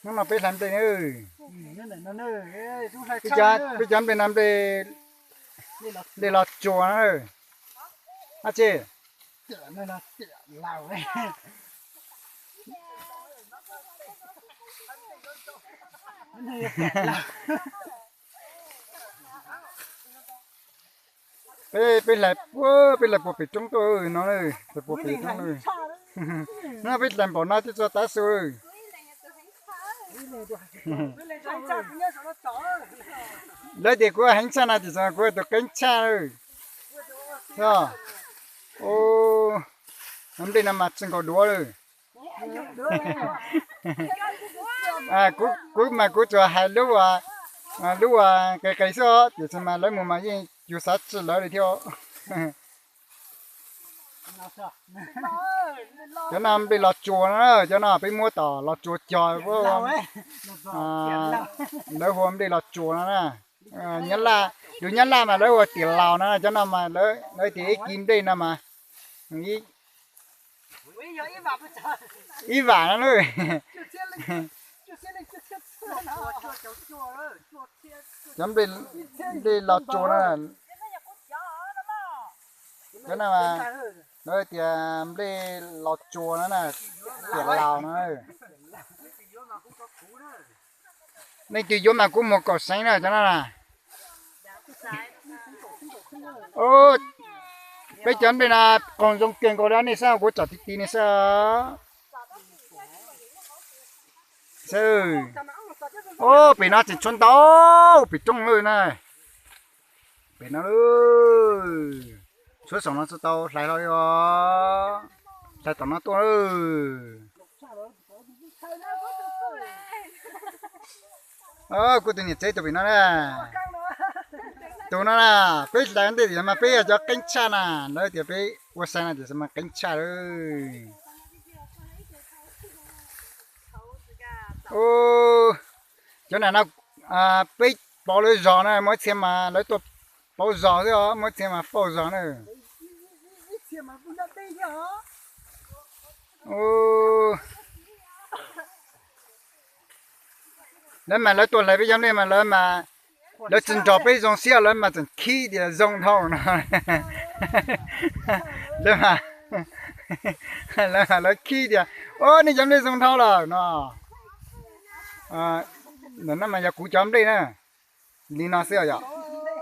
Hnub no peb hlais nplej na. Peb cov nplej no nplej, nplej los tsuas na. Ab tsi. Peb, peb hlais puag, peb hlais puag pem roob tuaj no, hlais puag pem roob na. No peb hlais npaum no twb txog tav su. Lawv tias kuv heev tshaj no ces kuv tus qeeb tshaj lawm. Nplej no mas tsis nkaus duav lawm. Kuv mas kuv tsuas hais lub, lub qis qis xwb os, tiam sis mas lawv mus mas yeej yus xav tsis lawv li thiab. Cov no nplej los tsuas no, cov no peb muab tom los tsuas cog, lawv hu ua nplej los tsuas no na. Lus Nyab Laj mas lawv hu ua tiam laus no, cov no mas lawv tias ib kis nplej no mas ib vam no lawm. Cov nplej los tsuas no, cov no lawv tias nplej los tsuas no na, tiam laus no. Leej twg yuav mas kuv muag kaum seev na cov no na. Peb cov nplej no qoos zoo kiag nkaus li nej saib, kuv tsom ti ti nej saib. Pem no tseem tshuav ntau, pem roob lawm na. Pem no, tshuav saum no tsis tau hlais hlo li os. Hlais tom no tuaj. Kuv tus niam tsev tus pem no na. Tus no na, peb hlais ntej tias mas peb yog cov qeeb tshaj na, lawv tias peb ua sai no tias mas qeeb tshaj lawm. Cov nam no peb pauv lawv zog na, muaj ib txhia mas lawv tuaj pauv zog xwb os, muaj ib txhia mas pauj zog na. Lawv mas lawv tuaj hlais peb cov nplej mas lawv mas lawv tsis nrog peb zoo siab, lawv mas tseem khib tias zoo dhau no. Lawv, lawv mas lawv khib tias, o, nej cov nplej zoo dhau lawm no. Ntawm no mas yog kuv cov nplej na, li no xwb os yom.